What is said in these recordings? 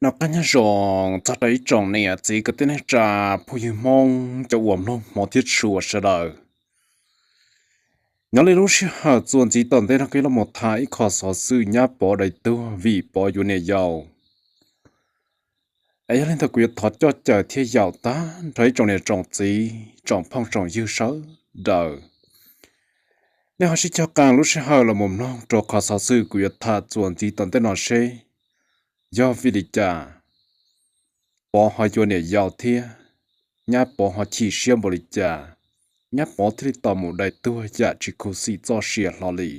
Noj qab nyob zoo txog rau ib tsoom niam txiv kwv tij neej tsa phooj ywg Hmoob cov uas mloog hmov thiab tshua sawv daws. Nyob li lub sij hawm txuas ntxiv tom ntej no kuv yuav los tham ib qho xov xwm nyab Pov dai tuag vim Pov yuav niam yau. Es yog li ntawd kuv yuav thov coj caw thiab yaum tag nrho ib tsoom niam tsoom txiv tsoom phooj tsoom ywg sawv daws, nej ho sib cog qee lub sij hawm los mus mloog rau qhov xov xwm kuv yuav tham txuas ntxiv tom ntej no seb yog vim li cas Pov ho yuav niam yau thiab nyab Pov ho chim siab npaum li cas, nyab Pov thiaj li tau mus dai tuag yam tsis khuv xim txoj sia hlo li.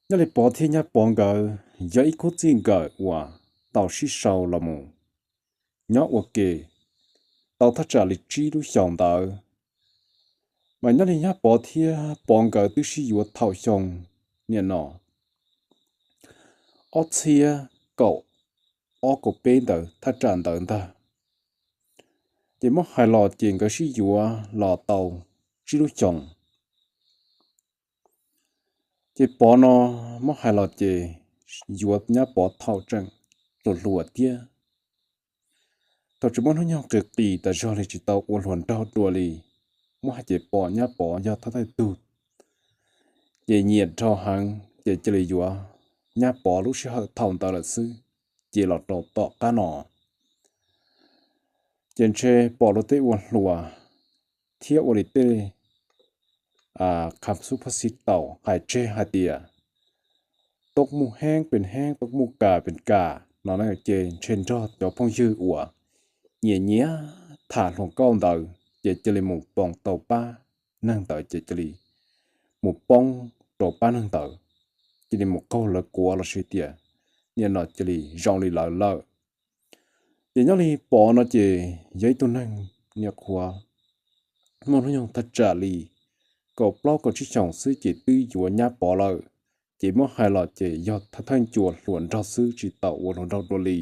Nyob li Pov thiab nyab Pov nkawd yog ib khub txij nkawm uas tau sib sau los mus nyob ua ke tau thaj tsam li tsib lub xyoos ntawd, mas nyob li nyab Pov thiab Pov nkawd twb sib yuav thaum xyoo niaj no ob txhiab kaum ob kaum peb ntawd thaj tsam ntawd ntag. Ces muab hais los ces nkawd sib yuav los tau tsib lub xyoos. Ces Pov no muab hais los ces yuav nyab Pov thaum tseem hluas hluas thiab. Thaum tseem muaj hnub nyoog qis qis tas zog li tsis tau ua hluas nraug dua li, muab hais ces pom nyab Pov yog thawj thawj tug, ces nyiam dhau heev ces cia li yuav nyab Pov lub sij hawm thaum ntawd lawm xwb. Ces los rau tom qab no ces ntshe pom luag tej ua hluas thiab ua li tej kham xub phab xib taus hais tseg hais tias toob muj heeb pes heeb, toob muj kas pes kas no na, ces ntshe nrog cov phooj ywg uas nyiam nyiam tham hluas nkauj ntawd ces cia li mus poob tau pab neeg ntawd ces cia li mus poob rau pab neeg ntawd, cia li mus qaug lawv quav los sis tias niaj no cia li zoo li lawv lawm. Ces nyob li Pov no ces yog ib tug neeg niaj qhuav muaj hnub nyoog thaj tsam li kaum plaub kaum tsib xyoos xwb ces twb yuav nyab Pov lawm. Ces muab hais los ces yog thawj thawj ncua hluas nraug xwb tsis tau ua hluas nraug dua li.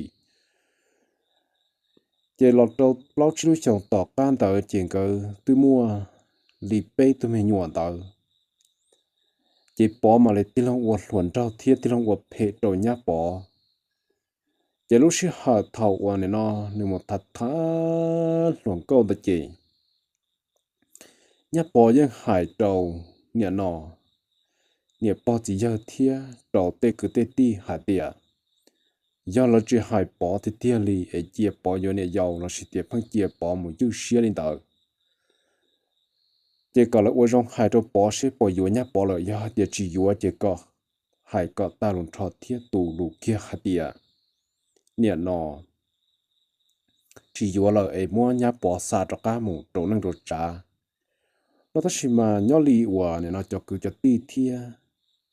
Ces los rau plaub tsib lub xyoos tom qab ntawd ces nkawd twb muaj li peb tug me nyuam ntawd. Ces Pov mam li tig loo ua hluas nraug thiab tig loo ua phem rau nyab Pov. Ces lub sij hawm thaum uas nim no nws mus tham tham hluas nkauj ntawd ces nyab Pov yeej hais rau niam no, niam pog txiv yawg thiab rau tej kwv tej tij hais tias yog lawv tsis hais Pov tiag tiag li es cia Pov yuav niam yau los sis tias pheej cia Pov mus ywj siab li ntawd, ces kom lawv ua zoo hais rau Pov seb puas yuav nyab Pov lawm, yog hais tias tsis yuav ces kom hais kom tag lus nrho thiab tu lus kiag hais tias niam no tsis yuav lawm es muab nyab Pov xa rov qab mus rau neej rau tsav no. Tab sis mas nyob li uas nim no cov kwv cov tij thiab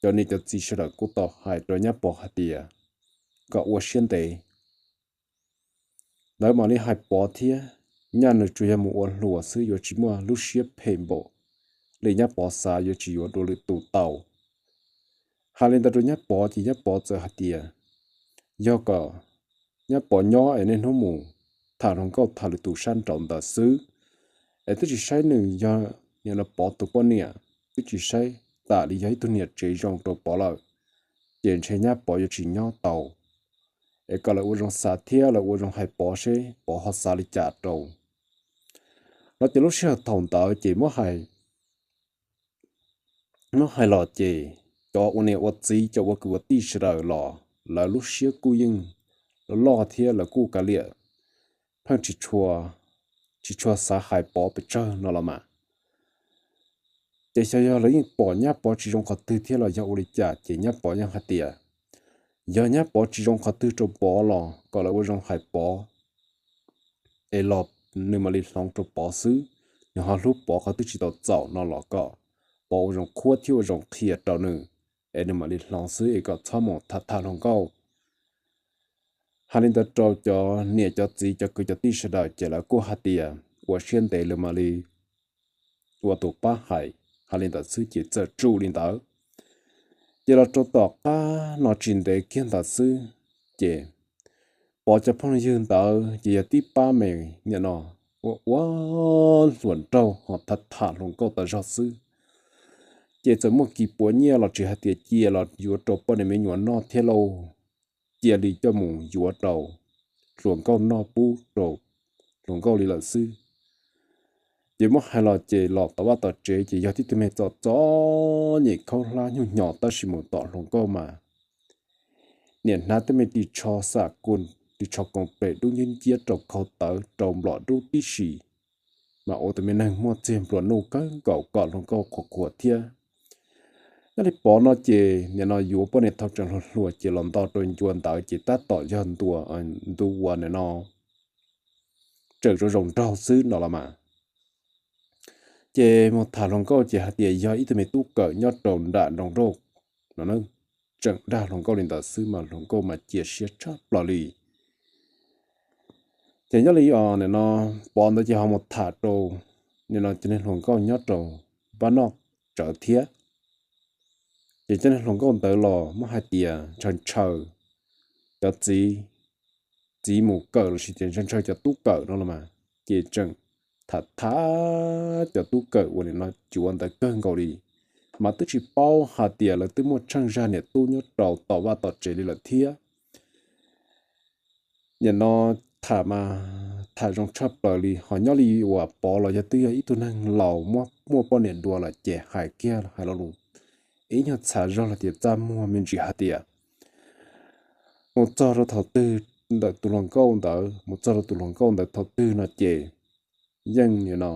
cov niam cov txiv sawv daws kuj tau hais rau nyab Pov hais tias kom ua siab ntev, lawv mam li hais Pov thiab, nyaj nws tsuas yog mus ua hluas xwb yuav tsis muaj lub siab phem npaum li nyab Pov xav, yuav tsis yuav dua lwm tus tau. Hais li ntawd rau nyab Pov ces nyab Pov txawm hais tias yog kom nyab Pov nyob es niaj hnub mus tham hluas nkauj tham lwm tus sab nraud ntawd xwb, es twb tsis saib nws yog niam no Pov tus poj niam, twb tsis saib tam li yog ib tug niam tsev zoo rau Pov lawm, ces ntshe nyab Pov yuav tsis nyob tau. Es kom lawv ua zoo xav thiab lawv ua zoo hais Pov seb Pov ho xav li cas rau no. Ces lub sij hawm thaum ntawd ces muab hais, muab hais los ces cov ua niam ua txiv, cov ua kwv ua tij sawv daws los lawv lub siab kuj yeej loj loj thiab lawv kuj kav liam pheej tsis tshua xav hais Pov pes tsawg no los mas. Ces xyov yog lawv yeej pom nyab Pov tsis zoo qhov twg thiab los yog ua li cas ces nyab Pov yeej hais tias yog nyab Pov tsis zoo qhov twg rau Pov los kom lawv ua zoo hais Pov, es los nws mam li hloov rau Pov xwb. Nws ho hlub Pov qhov twg tsis tau txaus no los kom Pov ua zoo qhuab thiab ua zoo qhia rau nws, es nws mam li hloov xwb es kom txhob mus tham tham hluas nkauj. Hais li ntawd rau cov niam cov txiv cov kwv cov tij sawv daws ces lawv kuj hais tias ua siab ntev lawv mam li ua tus pab hais. Hais li ntawd xwb ces txawm tsum li ntawd. Ces los rau tom qab no tsis ntev kiag ntawd xwb, ces Pov cov phooj ywg ntawd ces yog tib pab me niam no ua ua hluas nraug ho tham tham hluas nkauj tas zog xwb. Ces txawm muaj kis puav nyiaj los tsis hais tias cia los yuav rau poj niam me nyuam noj thiab lauj, cia li coj mus yuav rau hluas nkauj noj pub rau hluas nkauj li lawm xwb. Ces muab hais los ces los tom vaj tom tsev ces yog tib tug me txom txom nyem khaub hlab nyuj hnyo tab sis mus tom hluas nkauj mas niam hnav tej me ris tsho xam ku, ris tsho koom ples dub nciab nciab rau khau tawv rau nplom dub tib si, mas ua tus me neeg muaj txiag nplua nuj kawg nkaus kom hluas nkauj qhuas qhuas thiab. Nyob li Pov no ces nim no yuav poj niam thaum tseem hluas hluas ces los nto rau ncua ntawd ces tab tom yog ntu uas nim no tseem zoo zoo nraug xwb no los mas. Ces mus tham hluas nkauj ces hais tias yog ib tug me tub kawm nyob rau nram nroog rauj no, tseem dag hluas nkauj li ntawd xwb mas hluas nkauj mas cia siab tshaj plaws li. Ces nyob li nim no Pov ntawd ces ho mus tham rau nim no cov neeg hluas nkauj nyob rau pab noj tsawv thiab. Ces cov neeg hluas nkauj ntawd los muab hais tias ntshaw ntshaw cov txiv, txiv mus kawm los sis tias ntshaw ntshaw cov tub kawm no los mas, ces tseem tham tham cov tub kawm uas nim no cuav ntawd kawg nkaus li, mas twb tsis paub hais tias lawv twb muaj tsheej zaj niam tub nyob rau tom vaj tom tsev li lawm thiab. Nim no tham mas tham zoo tshaj plaws li, ho nyob li uas Pov los yog twb yog ib tug neeg laus muaj poj niam dua lawm ces hais kiag hais lo lus ib nyuag txhav zog los tias txaj muag me ntsis hais tias mus txog rau thaum twg ntawm tus hluas nkauj ntawd, mus txog rau tus hluas nkauj ntawd thaum twg no ces yeej nim no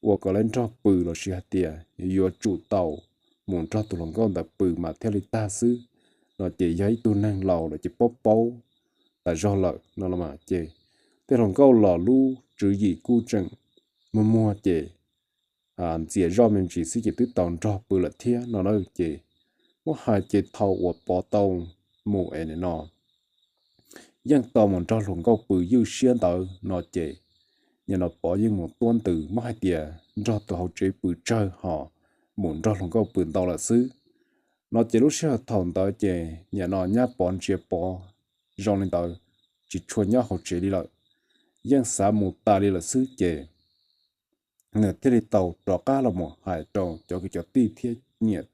ua kom lawv nrog pw los sis hais tias yuav tsum tau mus nrog tus hluas nkauj ntawd pw mas thiaj li tag xwb no ces yog ib tug neeg laus lawm ces paub paub tas zog lawm no los mas ces tej hluas nkauj los lub tswv yim kuj tseem muag muag ces ntxias zoj me ntsis xwb ces twb tau nrog pw lawm thiab no na. Ces muab hais ces thaum uas Pov tau mus es nim no yeej tau mus nrog hluas nkauj pw ywj siab ntawd no ces nim no Pov yeej mus tuab ntws muab hais tias nrog tus hauv tsev pw tsawg ho mus nrog hluas nkauj pw ntau lawm xwb no ces lub sij hawm thaum ntawd ces nim no nyab Pov ntsia Pov zoo li ntawd tsis tshua nyob hauv tsev li lawm, yeej xav mus tas li lawm xwb ces nws thiaj li tau rov qab los mus hais rau cov kwv cov tij thiab niam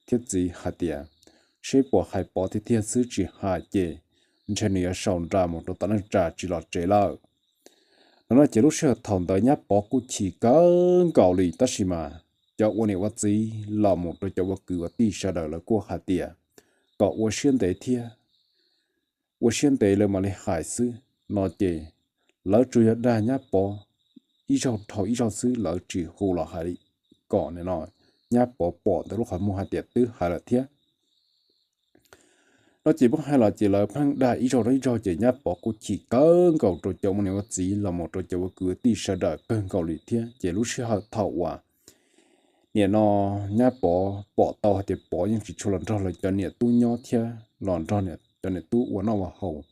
thiab txiv hais tias seb puas hais Pov tiag tiag xwb, tsis hais ces ntshe nws yuav sau nra mus rau tom neej tsa tsis los tsev lawm no no ces lub sij hawm thaum ntawd nyab Pov kuj chim kawg nkaus li tab sis mas cov ua niam ua txiv los mus rau cov ua kwv ua tij sawv daws lawv kuj hais tias kom ua siab ntev thiab, ua siab ntev lawv mam li hais xwb no ces lawv tsuas yog dag nyab Pov ib zaug dhau ib zaug xwb, lawv tsis hu los hais kom nim no nyab Pov pom ntawm lub qhov muag hais tias twb hais lawm thiab no ces muab hais los ces lawv pheej dag ib zaug dhau ib zaug ces nyab Pov kuj chim kawg nkaus rau cov ua niam ua txiv los mus rau cov ua kwv ua tij sawv daws kawg nkaus li thiab ces lub sij hawm thaum uas nim no nyab Pov pom tau hais tias Pov yeej tsis tshua los nrog lawv cov niam tub nyob thiab los nrog cov niam tub ua noj ua haus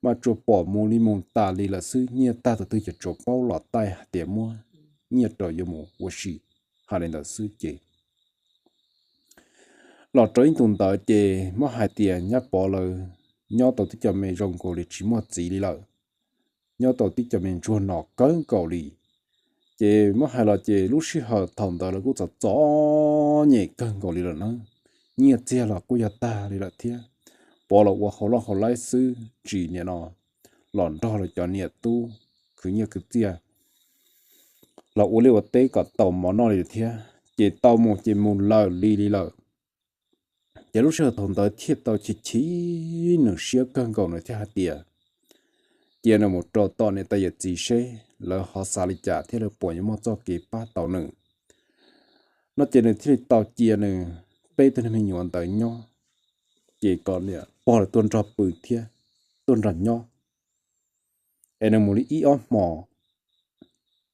mas tsuas pom mus li mus tas li lawm xwb, nyiaj tag tus twg ces tsuas paub los taij hais tias muab nyiaj rau yuav mus ua si hais li ntawd xwb ces los rau ib ntus ntawd ces muab hais tias nyab Pov lawv nyob tau tib co me zoo nkaus li tsis muaj txiv li lawm, nyob tau tib co me ntsuag no kawg nkaus li ces muab hais los ces lub sij hawm thaum ntawd lawv kuj txom txom nyem kawg nkaus li lawm na, nyiaj txiag los kuj yog tag li lawm thiab. Pov los ua hauv loj hauv laib xwb tsis nim no los nrog lawv cov niam tub khwv nyiaj khwv txiaj los ua liaj ua teb kom tau mov noj li thiab ces tau mus ces mus lawm li li lawm. Ces lub sij hawm thaum ntawd thiaj tau chim chim nws siab kawg nkaus, nws thiaj hais tias cia nws mus rau tom niam tais yawm txiv seb lawv ho xav li cas thiab lawv puas yuav muaj txoj kev pab tau nws no ces nws thiaj li tau cia nws peb tug niag me nyuam ntawd nyob, ces kom niam pog lawv tuaj nrog pw thiab tuaj nrog nyob es nws mus li ib ob hmo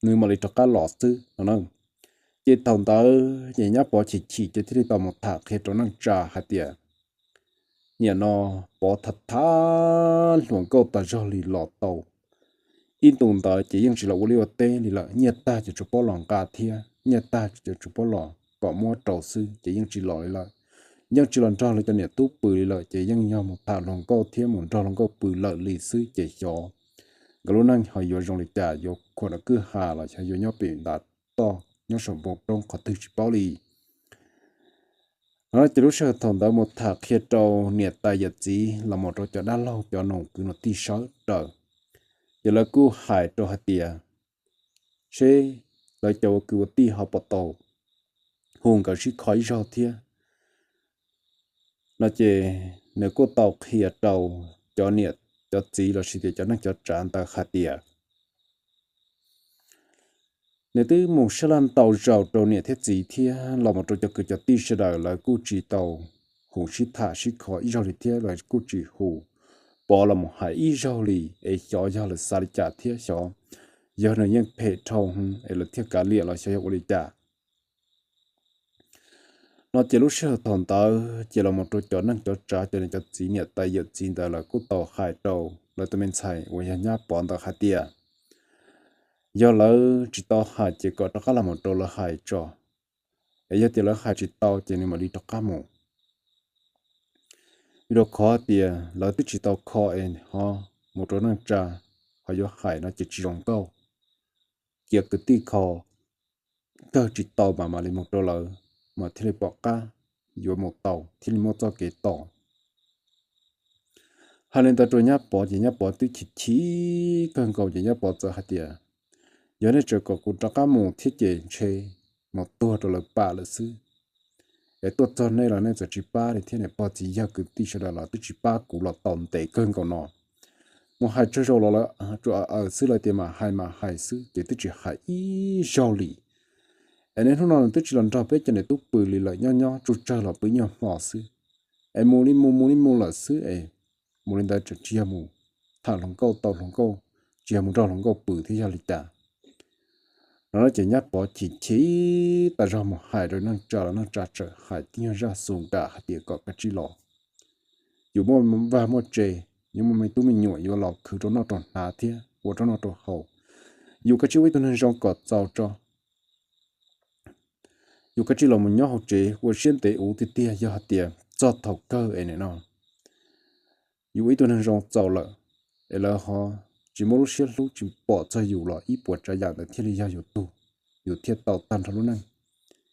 nws mam li rov qab los xwb no na. Ces thaum ntawd ces nyab Pov chim chim ces thiaj li tau mus tham qhia rau neej tsa hais tias nim no Pov tham tham hluas nkauj tas zog li los tau ib ntus ntawd ces yeej tsis los ua liaj ua teb li lawm, nyiaj tag ces tsuas paub los nqa thiab nyiaj tag ces tsuas paub los kom muab rau xwb ces yeej tsis los li lawm, yeej tsis los nrog lawv cov niam tub pw li lawm ces yeej yog mus tham hluas nkauj thiab mus nrog hluas nkauj pw lawm li xwb ces xyov nkawd lub neej ho yuav zoo li cas, yuav khuam nram kwj ha los xyov yuav nyob pem ntav toj nyob saum npoo roob qhov twg tsis paub li. No ces lub sij hawm thaum ntawd mus tham qhia rau niam tais yawm txiv los mus rau cov dab laug cov nus kwv nus tij sawv daws, ces lawv kuj hais rau hais tias, seb lawv cov ua kwv ua tij ho puas tau hu nkawd sib kho ib zaug thiab. No ces nws kuj tau qhia rau cov niam cov txiv los sis tias cov neej cov tsav ntawd hais tias nws twb mus sab laj ntau zaus rau niam thiab txiv thiab los mus rau cov kwv cov tij sawv daws, lawv kuj tsis tau hu sib tham sib kho ib zaug li thiab lawv kuj tsis hu Pov los mus hais ib zaug li, es xyov yog lawv xav li cas thiab xyov yog nws yeej phem dhau es lawv thiaj kav liam los xyov yog ua li cas. No ces lub sij hawm thaum ntawd ces los mus rau cov neej cov tsav cov niam cov txiv niam tais yawm txiv ntawd lawv kuj tau hais rau lawv tus me ntxhais uas yog nyab Pov ntawd hais tias yog lawv tsis tau hais ces kom rov qab los mus rau lawv hais tso, es yog tias lawv hais tsis tau ces nws mam li rov qab mus. Vim rau qhov tias lawv twb tsis tau kho es ho mus rau neej tsa ho yuav hais no ces tsis zoo nkauj. Cia kwv tij kho kawg tsis tau mas mam li mus rau lawv mas thiaj li pom qab yuav mus tau thiaj li muaj txoj kev tos. Hais li ntawd rau nyab Pov ces nyab Pov twb chim chim kawg nkaus ces nyab Pov txawm hais tias yog nej tseem kom kuv rov qab mus thiab ces ntshe mus tuag rau lawv pam lawm xwb. Es tuaj txog nej los nej txawm tsis pab li thiab, niam pog txiv yawg kwv tij sawv daws los twb tsis pab kuv los tau ntev kawg nkaus no. Mus hais tsawg zaus los lawv tsuas aws xwb, lawv tias mam hais mam hais xwb ces twb tsis hais ib zaug li. Es niaj hnub no nws twb tsis los nrog peb cov niam tub pw li lawm, nyob nyob tsuj tsawg los pw ib nyuag hmo xwb. Es mus li mus mus li mus lawm xwb es mus li ntawd tseem tsis yog mus tham hluas nkauj tau hluas nkauj, tsis yog mus nrog hluas nkauj pw thiab yog li cas. No ces nyab Pov chim chim tas zog mus hais rau neej tsa los neej tsa txawm hais tib nyuag zaj xu nkam hais tias kom kav tsij los, yus muaj vaj muaj tse, yuav muaj me tub me nyuam yuav los khwv rau noj rau hnav thiab ua rau noj rau haus. Yus kav tsij ua ib tug neeg zoo kom txaus tso. Yus kav tsij los mus nyob hauv tsev ua siab ntev ua tiag tiag, yog hais tias txog thaum kawg es nim no yus ua ib tug neeg zoo txaus lawm, es lawv ho tsis muaj lub siab hlub tsis pom txog yus los ib puas tsav yam ntawd thiaj li yog yus tug, yus thiaj tau tag nrho lub neej.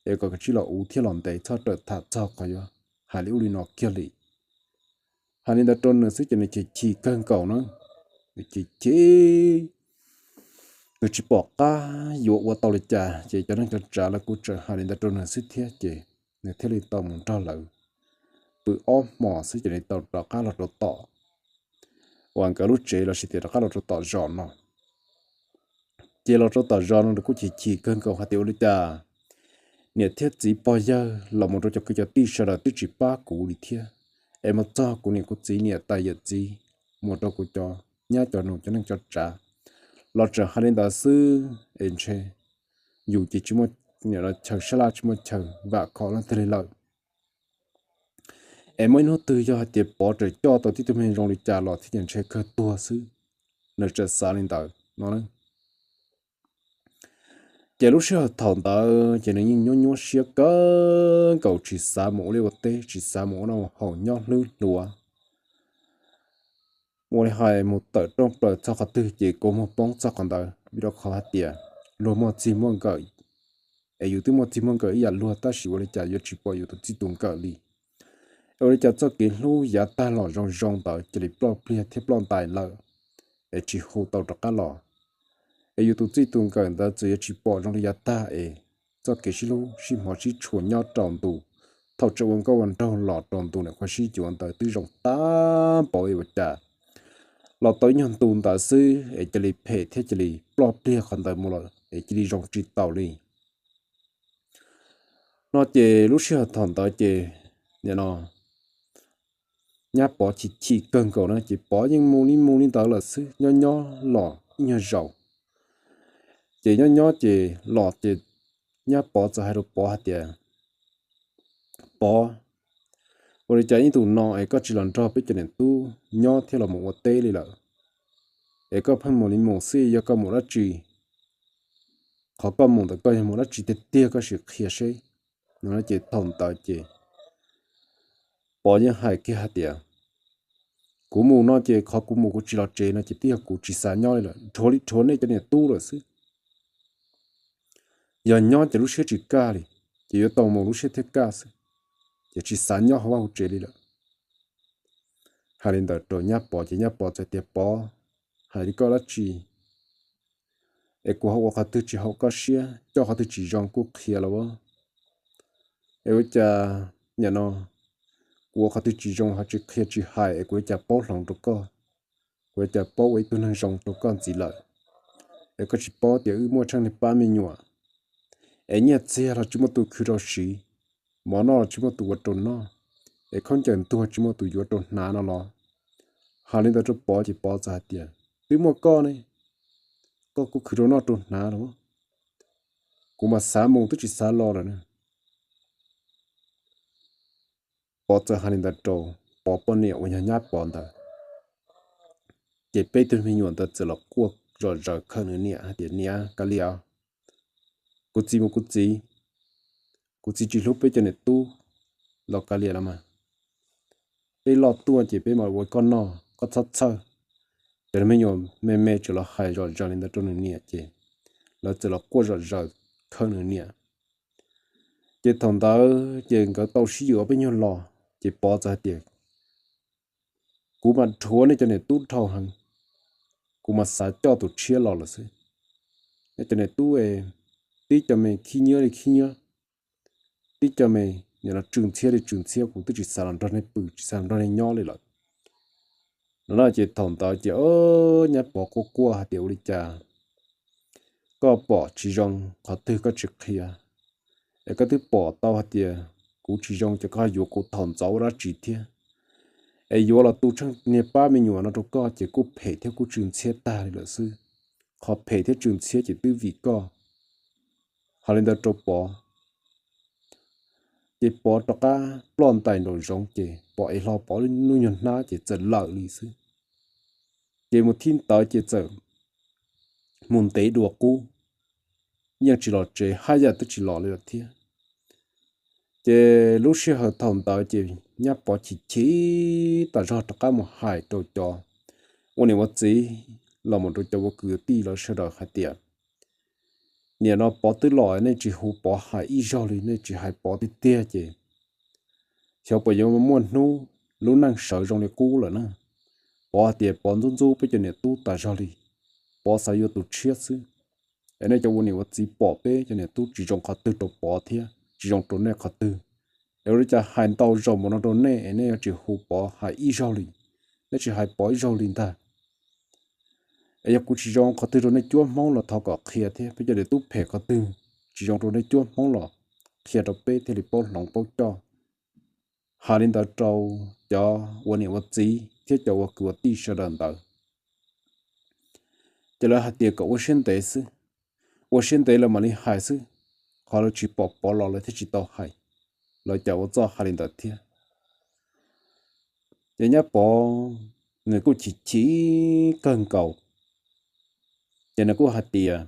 Es kom kav tsij los ua thiab los ntev, txhob rawm tham txog qhov yuav hais li ub li no kiag li. Hais li ntawd rau nws xwb ces nws chim chim kawg nkaus na, nws chim chim, nws tsis pom qab yuav ua tau li cas ces cov neej cov tsav lawv kuj tseem hais li ntawd rau nws xwb thiab ces nws thiaj li tau mus nrog lawv pw ob hmos xwb ces nws tau rov qab los rau tom uas nkawd lub tsev los sis tias rov qab los rau tom zos no. Ces los rau tom zos no nws kuj chim chim kawg nkaus hais tias ua li cas niam thiab txiv pog yawg los mus rau cov kwv cov tij sawv daws twb tsis pab kuv li thiab, es mus txog kuv niam kuv txiv niam tais yawm txiv, mus rau kuv cov nyab cov nus cov neej cov tsav los tseem hais li ntawd xwb es ntshe yus ces tsis muaj chaw sab laj tsis muaj chaw vam khom leej twg li lawm. Es muaj ib hnub twg yog hais tias Pov tseem coj tau tib tug me zoo li cas los thiab ces ntshe kawg tuag xwb, nws tseem xav li ntawd no. Ces lub sij hawm thaum ntawd ces nws yeej nyuaj nyuaj siab kawg nkaus tsis xav mus ua liaj ua teb tsis xav mus ua noj ua haus nyob hlwb hluas. Ua li hais mus tawm rooj plaws txog qhov twg ces kua muag poob txog qhov ntawd vim rau qhov hais tias luag muaj txij muaj nkawm, es yus twb muaj txij muaj nkawm ib yam luag tab sis ua li cas yuav tsis pom yus tus txij tus nkawm li. Es ua li cas txoj kev hlub yav tag los zoo zoo ntawd cia li ploj pliag thiab ploj ntais lawm, es tsis hu tau rov qab los. Es yus tus txij tus nkawm ntawd txawm yuav tsis pom zoo li yav tag es txoj kev sib hlub sib hmov sib tshua nyob rau ntu thaum tseem ua nkauj ua nraug los rau ntu nim qhuav sib yuav ntawd twb zoo tag npaum ua cas los tau ib nyuag ntu ntawd xwb es cia li phem thiab cia li ploj pliag qhov ntawd mus lawm es cia li zoo tsis taus li. No ces lub sij hawm thaum ntawd ces nim no nyab Pov chim chim kawg nkaus na ces Pov yeej mus li mus li ntawd lawm xwb, nyob nyob los ib nyuag zaus. Ces nyob nyob ces los ces nyab Pov txawm hais rau Pov hais tias, Pov, ua li cas ib ntus no es koj tsis los nrog peb cov niam tub nyob thiab los mus ua teb li lawm? Es koj pheej mus li mus xwb, yog koj mus dab tsi? Qhov koj mus ntawd koj yog mus dab tsi tiag tiag koj sim qhia seb. No ces thaum ntawd ces Pov yeej hais kiag hais tias, Kuv mus no ces qhov kuv mus kuv tsis los tsev no ces twb yog kuv tsis xav nyob li lawm, rhuav li rhuav nej cov niam tub lawm xwb. Yog nyob ces lub siab tsis kaj li, ces yuav tau mus lub siab thiaj kaj xwb. ces tsis xav nyob hauv vaj hauv tsev li lawm. Hais li ntawd rau nyab Pov ces nyab Pov txawm tias, Pov, hais li koj dab tsi? Es kuv ho ua qhov twg tsis haum koj siab, coj qhov twg tsis zoo kuj qhia los as. Es ua cas nim no kuv ua qhov twg tsis zoo ho tsis qhia tsis hais, es kuv ua cas paub hloov rau koj, kuv ua cas paub ua ib tug neeg zoo rau koj ntxiv lawm? Es koj tsis paub tias wb muaj tsheej niag pab me nyuam, es nyiaj txiag los tsis muaj tus khwv rau siv, mov noj los tsis muaj tus ua rau noj, es khaub ncaws ntuag tsis muaj tus yuav rau hnav no los? Hais li ntawd rau Pov ces Pov txawm hais tias, Twb muaj koj ne, koj kuj khwv rau noj rau hnav los. Kuv mas xav mus twb tsis xav los lawm na. Pov txawm hais li ntawd rau Pov poj niam uas yog nyab Pov ntawd, ces peb tug me nyuam ntawd txawm los quaj zom zaws khawm nws niam hais tias, Niam, kav liam, kuv txiv mus kuv txiv, kuv txiv tsis hlub peb cov niam tub los kav liam los mas, peb loj tuaj ces peb mam ua koj noj, koj txhob txhawj. Cov me nyuam me me txawm los hais zom zaws li ntawd rau nws niam ces lawv txawm los quaj zom zaws khawm nws niam. Ces thaum ntawd ces nkawd tau sib yuav peb nyuag los, ces Pov txawm hais tias, Kuv mam rhuav nej cov niam tub dhau heev, kuv mas xav coj tus tshiab los lawm xwb. Nej cov niam tub, tib co me khib nyiab li khib nyiab, tib co me nim no tsw ntxhiab li tsw ntxhiab, kuv twb tsis xav los nrog nej pw, tsis xav los nrog nej nyob li lawm. No ces thaum ntawd ces nyab Pov quaj quaj hais tias, Ua li cas koj pom tsis zoo qhov twg koj tsis qhia? Es koj twb pom tau hais tias kuv tsis zoo ces koj yuav kuv thaum ntxov ua dab tsi thiab? Es yuav los tu tsheej niag pab me nyuam no rau koj ces kuj phem thiab kuj tsw ntxhiab tag li lawm xwb. Qhov phem thiab tsw ntxhiab ces twb vim koj. Hais li ntawd rau Pov, ces Pov rov qab ploj ntais nraum zoov ces pom es hlo Pov lub nyuag hnab ces txawm lawm li xwb. Ces mus thib ntawd ces txawm mus ntev dua qub, yeej tsis los tsev, haj yam twb tsis los li lawm thiab. Ces lub sij hawm thaum ntawd ces nyab Pov chim chim tas zog rov qab mus hais rau cov ua niam ua txiv los mus rau cov ua kwv tij lawv sawv daws hais tias, Nim no Pov twb los nej tsis hu Pov hais ib zaug li, nej tsis hais Pov tiag tiag ces xyov puas yuav muaj hnub lub neej sawv zoo li qub lawm na. Pov hais tias Pov ntxub ntxub peb cov niam tub tas zog li, Pov xav yuav tus tshiab xwb. Es nej cov ua niam ua txiv pom peb cov niam tub tsis zoo qhov twg rau Pov thiab tsis zoo rau nej qhov twg, es ua li cas hais ntau zaus mus no rau nej es nej yuav tsis hu Pov hais ib zaug li, nej tsis hais Pov ib zaug li ntag. Es yog kuv tsis zoo qhov twg rau nej cuab Hmoob los thov kom qhia thiab, peb cov niam tub phem qhov twg tsis zoo rau nej cuab Hmoob los qhia rau peb thiaj li paub hloov paub coj. Hais li ntawd rau cov ua niam ua txiv thiab cov ua kwv ua tij sawv daws ntawd, ces lawv hais tias kom ua siab ntev xwb, ua siab ntev lawv mam li hais xwb, qhov lawv tsis pom Pov los lawv thiaj tsis tau hais, lawv cas ua txuj hais li ntawd thiab. Ces nyab Pov nws kuj chim chim kawg nkaus, ces nws kuj hais tias,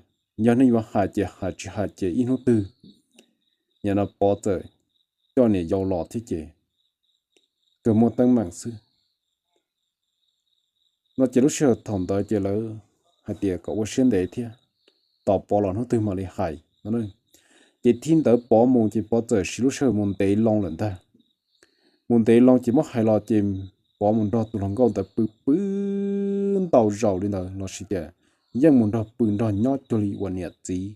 Yog nej yuav hais ces hais, tsis hais ces ib hnub twg nim no Pov txawm coj niam yau los thiab ces kawg muaj teeb meem xwb. No ces lub sij hawm thaum ntawd ces lawv hais tias kom ua siab ntev thiab, tos Pov los hnub twg mam li hais no. Ces thib ntawd Pov mus ces Pov txawm siv lub sij hawm mus ntev loo lawm ntag. Mus ntev loo ces muab hais los ces Pov mus nrog tus hluas nkauj ntawd pw pw ntau zaus li ntawd los sis tias yeej mus nrog pw nrog nyob cuag li ua niam txiv.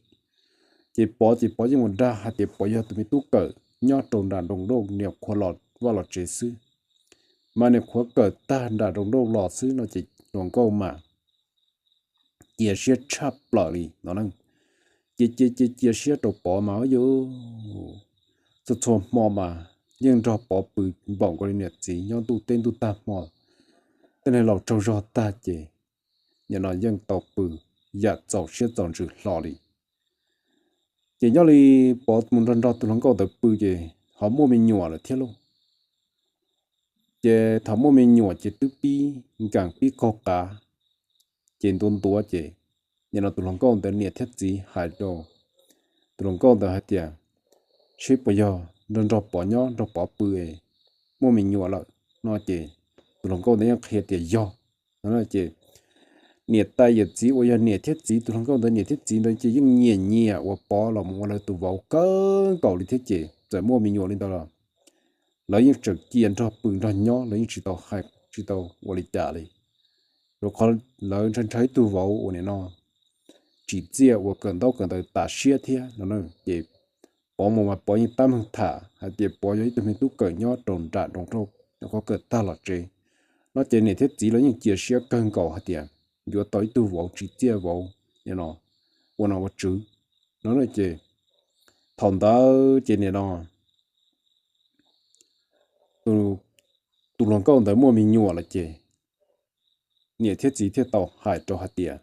Ces Pov ces Pov yeej mus dag hais tias Pov yog tus me tub kawm nyob rau nram nroog Dauj, niam qhuav los vaj los tsev xwb, mas niam qhuav kawm tag nram nroog Dauj los xwb no ces hluas nkauj mas cia siab tshaj plaws li no na. Cia cia cia cia siab rau Pov mas yuav txhua txhua hmo mas yeej nrog Pov pw npaum nkaus li niam txiv nyob ntuj teb ntuj tag hmo. Tej neeg laus tsaug zog tag ces nim no yeej tau pw yam txaus siab txaus ntsws hlo li. Ces nyob li Pov mus nrog nrog tus hluas nkauj ntawd pw ces ho muaj me nyuam lawm thiab lauj. Ces thaum muaj me nyuam ces twb pib nkees pib qaug qav, ces ntuav ntuav ces nim no tus hluas nkauj ntawd niam thiab txiv hais rau tus hluas nkauj ntawd hais tias, Seb puas yog nrog nrog Pov nyob nrog Pov pw es muaj me nyuam lawm no ces tus hluas nkauj ntawd yeej qhia tias yog. No ces niam tais yawm txiv uas yog niam thiab txiv, tus hluas nkauj ntawd niam thiab txiv ntawd ces yeej nyiam nyiam uas Pov los mus ua lawv tus vauv kawg nkaus li thiab ces txawm muaj me nyuam li ntawd los lawv yeej tseem cia nrog pw nrog nyob, lawv yeej tsis tau hais tsis tau ua li cas li. Rau qhov lawv ntshai ntshai ib tug vauv uas nim no tsim txiaj uas kawm ntaub kawm ntawv tas siab thiab no ces Pov mus mas Pov yeej tab meeg tham hais tias Pov yog ib tug me tub kawm nyob rau nram nroog rau qhov kawm tag los tsev no ces niam thiab txiv los yeej cia siab kawg nkaus hais tias yuav tau ib tug vauv tsim txiaj vauv nim no ua nom ua tswv no ces thaum ntawd ces nim no tus hluas nkauj ntawd muaj me nyuam lawm ces niam thiab txiv thiaj tau hais rau hais tias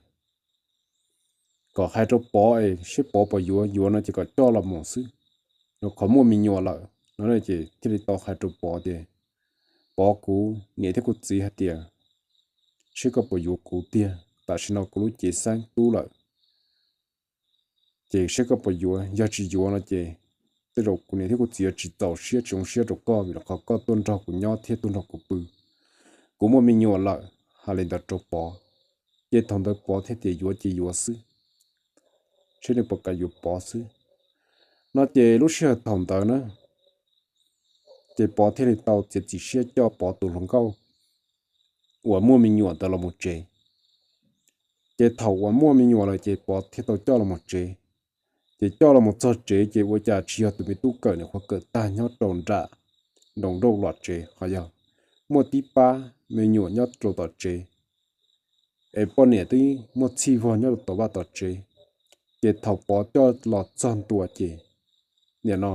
kom hais rau Pov es seb Pov puas yuav, yuav no ces kom coj los mus xwb, rau qhov muaj me nyuam lawm no ces thiaj li tau hais rau Pov tias Pov, kuv niam thiab kuv txiv hais tias seb koj puas yuav kuv tiag, tam sim no kuv lub cev xeeb tub lawm ces seb koj puas yuav, yog tsis yuav no ces tej zaum kuv niam thiab kuv txiv yuav tsis txaus siab tsis zoo siab rau koj vim rau qhov koj tuaj nrog kuv nyob thiab tuaj nrog kuv pw. Kuv muaj me nyuam lawm, hais li ntawd rau Pov, ces thaum ntawd Pov thiaj tias yuav ces yuav xwb, seb nws puas kam yuav Pov xwb no ces lub sij hawm thaum ntawd na ces Pov thiaj li tau txiav txim siab coj Pov tus hluas nkauj uas muaj me nyuam ntawd los mus tsev. Ces thaum uas muaj me nyuam lawm ces Pov thiaj tau coj los mus tsev. Ces coj los mus txog tsev ces ua cas tsis yog tus me tub kawm nim qhuav kawm tag nyob rau nram nroog rau los tsev, ho yog muaj tib pab me nyuam nyob rau tom tsev, es poj niam twb muaj txhij vog nyob rau tom vaj tom tsev. Ces thaum Pov coj los txog ntua ces nim no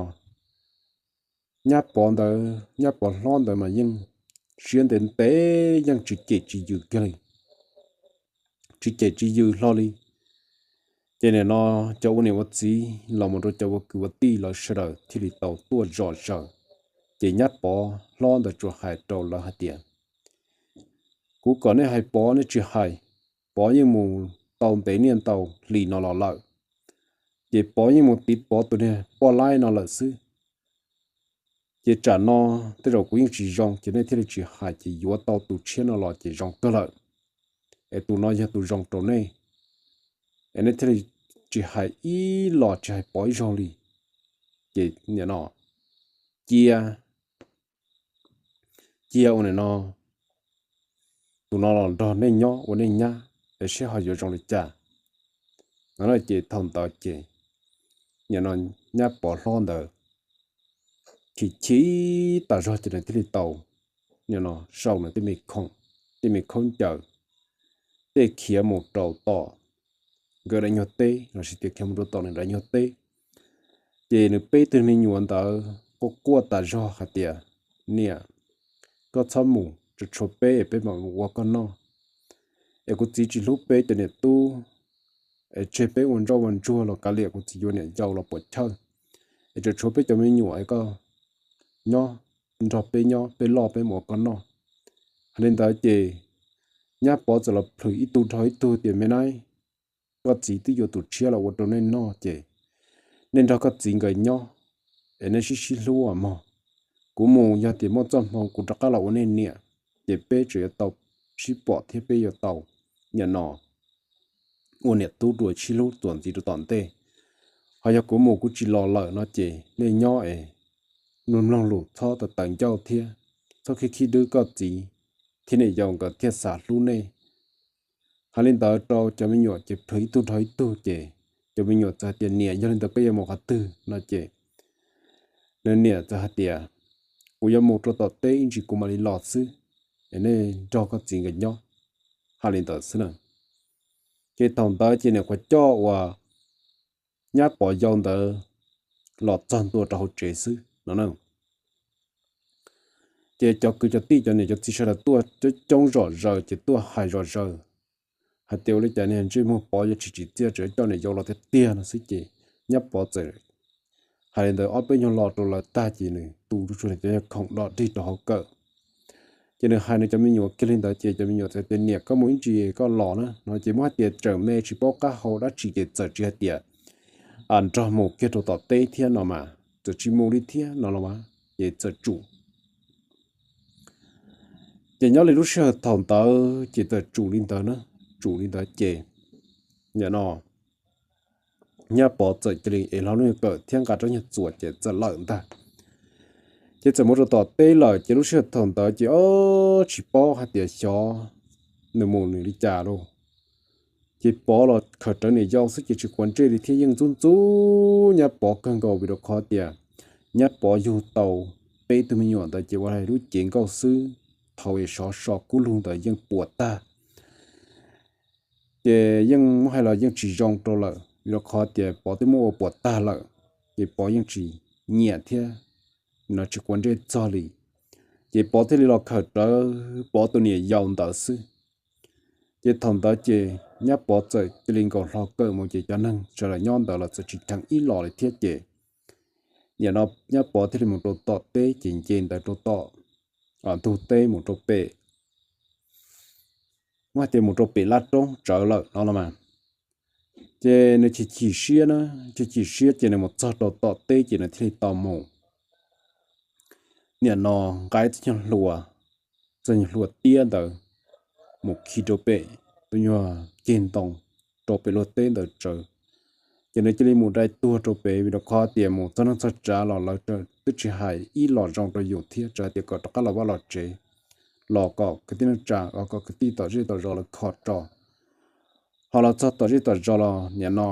nyab Pov ntawd, nyab Pov hlob ntawd mas yeej siab ntev ntev yeej tsis cem tsis yws kiag li, tsis cem tsis yws hlo li. Ces nim no cov ua niam ua txiv los mus rau cov ua kwv ua tij lawv sawv daws thiaj li tau tuaj zom zaws. Ces nyab Pov hlob ntawd tsuas hais rau lawv hais tias kuv kom nej hais Pov nej tsis hais, Pov yeej mus tau ntev niaj ntau hlis no los lawm, ces Pov yeej mus tiv Pov tus niag poj laib no lawm xwb. Ces tsam no tej zaum kuv yeej tsis zoo ces nej thiaj li tsis hais ces yuav tau tus tshiab no los ces zoo kawg lawm, es tus no yog tus zoo rau nej, es nej thiaj li tsis hais ib los tsis hais Pov ib zaug li. Ces nim no cia cia ua nim no tus no los nrog nej nyob ua nej nyab es seb ho yuav zoo li cas no. Ces thaum ntawd ces nim no nyab Pov hlob ntawd chim chim tas zog ces nws thiaj li tau nim no sau nws tej me khoom, tej me khaub ncaws, tej khiav mus rau tom nkawd daim nyuag teb lossis tias khiav mus rau tom nws daim nyuag teb. Ces nws peb tug me nyuam ntawd quaj quaj tas zog hais tias niam, koj txhob mus, tsuas tshuav peb es peb mam mus ua koj noj. Es kuv txiv tsis hlub peb cov niam tub, es tseg peb ua ntsoj ua ntsuag los kav liam kuv txiv yuav niam yau los puam chawj. Es tsuas tshuav peb cov me nyuam es koj nyob nrog peb nyob, peb loj peb mus ua koj noj. Hais li ntawd ces nyab Pov txawm los plhws ib tug dhau ib tug tias me nab, koj txiv twb yuav tus tshiab los ua rau nej noj ces nej nrog koj txiv nkawd nyob es nej sib sib hlub mog. Kuv mus yog tias muaj txoj hmoo kuv rov qab los ua nej niam, ces peb tseem yuav tau sib pom thiab peb yuav tau nim no ua niam tub dua sib hlub txuas ntxiv rau tom ntej. Ho yog kuv mus kuv tsis los lawm no ces nej nyob es mloog mloog lus txhob tawv tawv ncauj thiab txhob khib khib dwb koj txiv thiab niam yau nkawd thiaj xav hlub nej. Hais li ntawd rau cov me nyuam ces plhws ib tug dhau ib tug ces cov me nyuam txawm hais tias niam, yog li ntawd koj yuav mus qhov twg no ces nws niam txawm hais tias kuv yuav mus rau tom teb ib ntsis kuv mam li los xwb, es nej nrog koj txiv nkawd nyob. Hais li ntawd xwb na. Ces thaum ntawd ces niam qhuav coj uas nyab Pov yau ntawd los txog ntua rau hauv tsev xwb no na. Ces cov kwv cov tij cov niam cov txiv sawv daws tuaj coob coob zom zaws ces tuaj hais zom zaws hais tias ua li cas niag ntsej muag Pov yuav tsis tsim txiaj tseem coj niam yau los tiag tiag no xwb ces nyab Pov txawm hais li ntawd ob peb nyuag lo rau lawv tag ces nws tu tsuas nws cov nyuag khoom do dig rau hauv kawm. Ces nws hais nws cov me nyuam kiag li ntawd ces cov me nyuam txawm tias niam koj mus ib ntsis koj los na no ces muab hais tias tseem me tsis paub qab hau dab tsi ces txawm tsis hais tias nrog mus kiag rau tom teb thiab no mas txawm tsis mus li thiab no los mas ces txawm tsum. Ces nyob li lub sij hawm thaum ntawd ces txawm tsum li ntawd na, tsum li ntawd ces nim no nyab Pov txawm cia li ev hlo lub nyuag kawm thiab nqa rab nyuag txuas ces txawm lawm ntag. Ces txawm mus rau tom teb lawm ces lub sij hawm thaum ntawd ces ob tsis paub hais tias xyov nws mus nws li cas lauj. Ces Pov los khawm rawv niam yau xwb ces tsis quav ntsej li thiab yeej ntxub ntxub nyab Pov kawg nkaus vim rau qhov tias nyab Pov yug tau peb tug me nyuam ntawd ces ua li lub cev nkauj xwb, thaum es sov so kub lug ntawd yeej puas tag. Ces yeej muab hais los yeej tsis zoo rau lawm vim rau qhov tias Pov twb muab ua puas tag lawm, ces Pov yeej tsis nyiam thiab no tsis quav ntsej txog li. Ces Pov thiaj li los khawm rawv Pov tus niam yau ntawd xwb. Ces thaum ntawd ces nyab Pov txawm cia li nkaus hlo kawm mus ces cov neeg sawv daws nyob ntawd los txawm tsis dheev ib los li thiab ces nim no nyab Pov thiaj li mus rau tom teb ces nce ntawd rau tom ntug teb mus rau pem, muab hais tias mus rau pem laj roob tsawv lawm no los mas. Ces nws chim chim siab na, chim chim siab ces nws mus txog rau tom teb ces nws thiaj li tau mus nim no nqa txoj nyuag hlua, txoj nyuag hlua tiab ntawd mus khi rau pem tus nyuag ceg ntoo rau pem luag teb ntawd tsawv. Ces nws cia li mus dai tuag rau pem vim rau qhov tias mus txog neej txog tsav los lawv twb tsis hais ib los zoo rau yus thiab tsuas hais tias kom rov qab los vaj los tsev, los kom kwv tij neej tsa, los kom kwv tij tom zej tom zos lawv kho tso. Ho los txog tom zej tom zos los nim no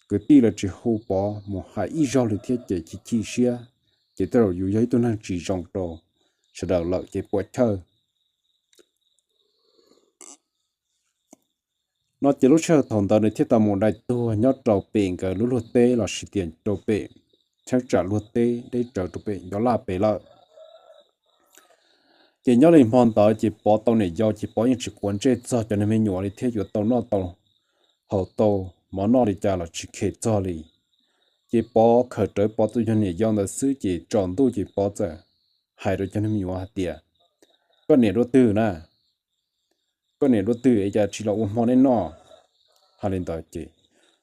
kwv tij lawv tsis hu Pov mus hais ib zaug li thiab ces chim chim siab, ces tej zaum yus yog ib tug neeg tsis zoo rau sawv daws lawm ces puas chawj. No ces lub sij hawm thaum ntawd nws thiaj tau mus dai tuag nyob rau pem nkawd lub luag teb los sis tias rau pem cheeb tsam luag teb deb tsawv rau pem Nco Laj pem lawm. Ces nyob li hmo ntawd ces Pov tau niam yau ces Pov yeej tsis quav ntsej txog cov neeg me nyuam li thiab yuav tau noj tau haus tau mov noj li cas los tsis khe txog li. Ces Pov khawm rawv Pov tus yog niam yau ntawd xwb ces tsaus ntuj ces Pov txawm hais rau cov neeg me nyuam hais tias, koj niam dua twg na? Koj niam dua twg es cas tsis los ua hmo nej noj? Hais li ntawd ces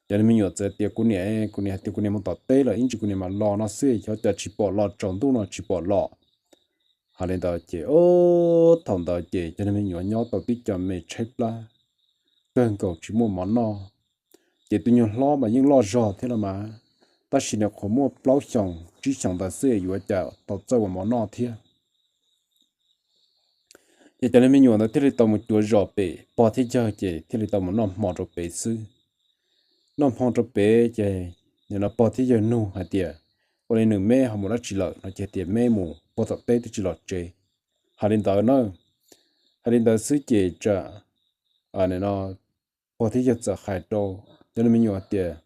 cov neeg me nyuam txawm tias kuv niam, kuv niam hais tias kuv niam mus tom teb lawm ib ntsis kuv niam mam los no xwb, xyov cas tsis pom los, tsaus ntuj no tsis pom los. Hais li ntawd ces thaum ntawd ces cov neeg me nyuam nyob tau tib co me tshaib plab kawg nkaus tsis muaj mov noj. Ces tus nyuag hlob mas yeej loj zog thiab los mas, tab sis nws qhuav muaj plaub xyoos tsib xyoos ntawd xwb yuav cas tau txawj ua mov noj thiab. Ces cov neeg me nyuam ntawd thiaj li tau mus cuav zos pem pog thiab yawg ces thiaj li tau mus noj hmo rau pem xwb. Noj hmo rau pem ces nim no pog thiab yawg nug hais tias, ua li nws meb ho mus dab tsi lawm no ces tias meb mus puag tom teb twb tsis los tsev. Hais li ntawd na, hais li ntawd xwb ces tsam no pog thiab yawg txawm hais rau cov neeg me nyuam tias,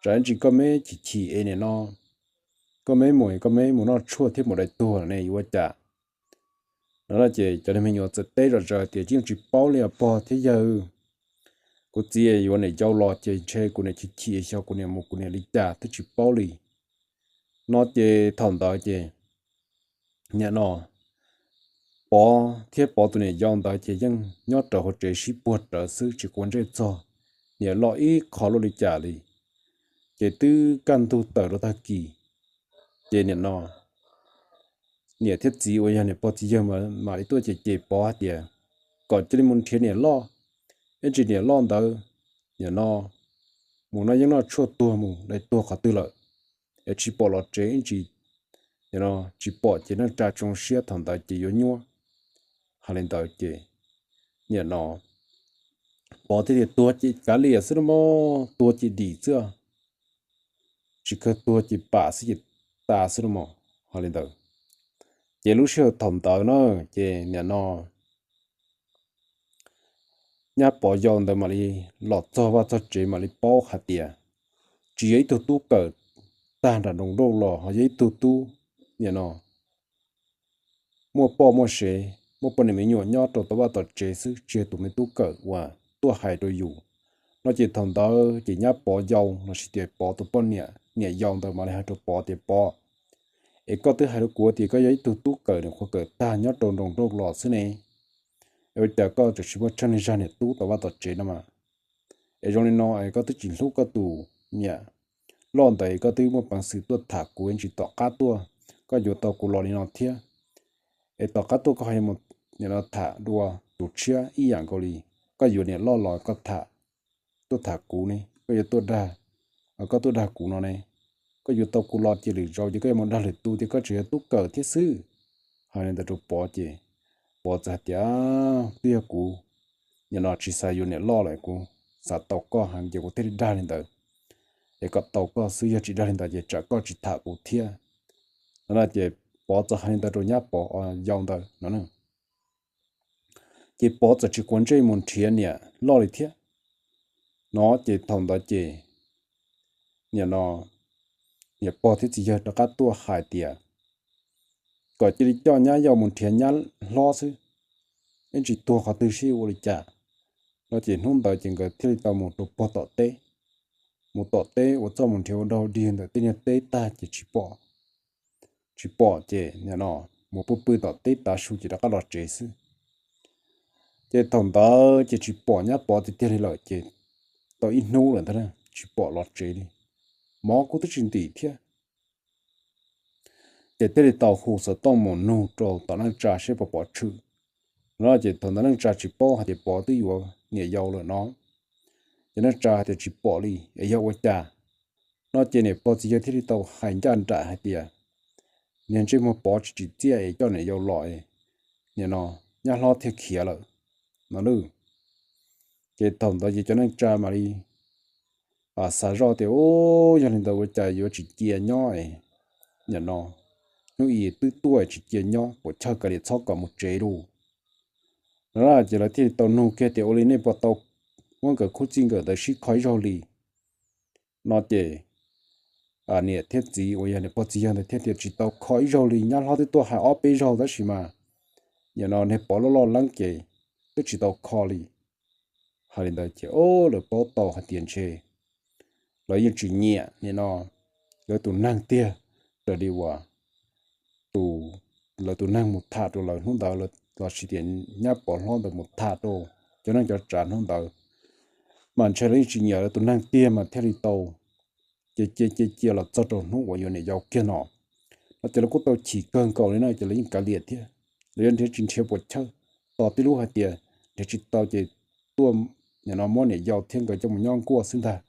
tsam ib ntsis koj meb chim chim es nim no koj meb mus, koj meb mus noj tshuaj thiab mus dai tuag ne yuav ua cas? No ces cov neeg me nyuam txawm teb zom zaws tias, yeej tsis paub li os pog thiab yawg. Kuv txiv yuav niam yau los ces ntshe kuv niam chim chim xyov kuv niam mus kuv niam li cas twb tsis paub li. No ces thaum ntawd ces nim no Pov thiab Pov tus niam yau ntawd ces yeej nyob rawv hauv tsev sib puag rawv xwb tsis quav ntsej txog niam loj ib qho luaj li cas li. Ces twb kaj ntug tawm rau tag kis, ces nim no niam thiab txiv uas yog niam pog txiv yawg mam li tuaj ces ces Pov hais tias kom cia li mus nrhiav niam loj, ib ntsis niam loj ntawd nim no mus noj yeeb noj tshuaj tuag mus dai tuag qhov twg lawm, es tsis pom los tsev ib ntsis, nim no tsis pom ces neej tsa tsis zoo siab thaum ntawd ces yuav nyuaj. Hais li ntawd ces nim no Pov thiaj tias, tuag ces kav liam xwb no mog, tuag ces dim xwb, tsis kawg tuag ces pam xwb ces tas xwb no mog. Hais li ntawd ces lub sij hawm thaum ntawd na ces nim no nyab Pov yau ntawd mam li los txog vaj txog tsev mam li paub hais tias tsis yog ib tug tub kawm tag nram nroog nrauj los ho yog ib tug tub nim no muaj poj muaj sev, muaj poj niam me nyuam nyob rau tom vaj tom tsev xwb, tsis yog tus me tub kawm uas tuaj hais rau yus. No ces thaum ntawd ces nyab Pov yau los sis tias Pov tus poj niam niam yau ntawd mam li hais rau Pov tias, Pov, es koj twb hais rau kuv tias koj yog ib tug tub kawm nws qhuav kawm tag nyob rau nroog nrauj los xwb ne, es ua cas koj tseem tsis muaj tsheej niag zag niam tub tom vaj tom tsev no mas? Es zoo li no es koj twb tsis hlub koj tus niam loj ntawd es koj twb muaj peev xwm tuaj tham kuv ib ntsis tom qab tuaj, koj yuav tau kuv los li no thiab. Es tom qab tuaj koj ho yuav mus nim no tham dua tus tshiab ib yam nkaus li koj yuav niam loj los koj tham, tuaj tham kuv ne, koj yuav tuaj dag, koj tuaj dag kuv no ne. koj yuav tau kuv los ces lwm zaus ces koj yuav mus dag lwm tus tias koj tseem yog tub kawm thiab xwb. Hais li ntawd rau Pov ces Pov txawm hais tias, Twb yog kuv nim no tsis xav yuav niam loj lawm, kuv xav tau koj heev ces kuv thiaj li dag li ntawd, es kom tau koj xwb, yog tsis dag li ntawd ces tsam koj tsis tham kuv thiab. No ces Pov txawm hais li ntawd rau nyab Pov yau ntawd no. Ces Pov txawm tsis quav ntsej mus nrhiav niam loj li thiab. No ces thaum ntawd ces nim no niam pog thiab txiv yawg rov qab tuaj hais tias kom cia li coj nyab yau mus nrhiav nyab hlob xwb, yeej tsis tuag qhov twg seb ua li cas. No ces hnub ntawd ces nkawd thiaj li tau mus rau pog tom teb, mus tom teb ua txuj mus nrhiav ua dog dig ntawm tej niag teb tag ces tsis pom, tsis pom ces nim no mus pw pw tom teb tav su ces rov qab los tsev xwb. Ces thaum ntawd ces tsis pom nyab Pov tiag tiag li lawm ces tau ib hnub lawm ntag tsis pom los tsev li, mov kuj twb tsis ntim thiab. Ces thiaj li tau hu xov tooj mus nug rau tom neej tsa seb puas pom tshwm. No ces thaum ntawd neej tsa tsis paub hais tias Pov twb yuav niam yau lawm no, ces neej tsa hais tias tsis pom li es yog ua cas. No ces niam pog txiv yawg thiaj li tau hais ncaj nraim hais tias, Niag ntsej muag Pov tsis tsim txiaj es coj niam yau los, nim no nyab hlob thiaj khiav lawm no. Ces thaum ntawd ces cov neej tsa mam li xav zoj tias, Ub, yog li ntawd ua cas yuav tsis cia nyob, nim no hnub i twb tuaj tsis cia nyob, puas chawj kav liam txhob kom mus tsev lauj. No ces lawv thiaj li tau nug kiag tias, Ua li nej puas tau muab nkawd khub txij nkawm ntawd sib kho ib zaug li? No ces niam thiab txiv uas yog niam pog txiv yawg ntawd thiaj tias, Tsis tau kho ib zaug li, nyab hlob twb tuaj hais ob peb zaug tab sis mas nim no niag Pov loj loj leeb ces twb tsis tau kho li. Hais li ntawd ces lawv paub tau hais tias ntshe lawv yeej tsis nyiam nim no lawv tus neeg tiag, raws li uas tus, lawv tus neeg mus tham rau lawv hnub ntawd los sis tias nyab Pov hlob ntawd mus tham rau cov neej cov tsav hnub ntawd, mas ntshe lawv yeej tsis nyiam lawv tus neeg tiag mas thiaj li tau cia cia cia cia los txog rau hnub uas yuav niam yau kiag no. No ces lawv kuj tau chim kawg nkaus li no ces lawv yeej kav liam thiab, lawv yuav nrhiav tsis nrhiav puas chawj, tos tib lub hais tias nrhiav tsis tau ces tuaj nim no muab niam yau thiab nkawd coj mus nyob nkuaj xwb ntag.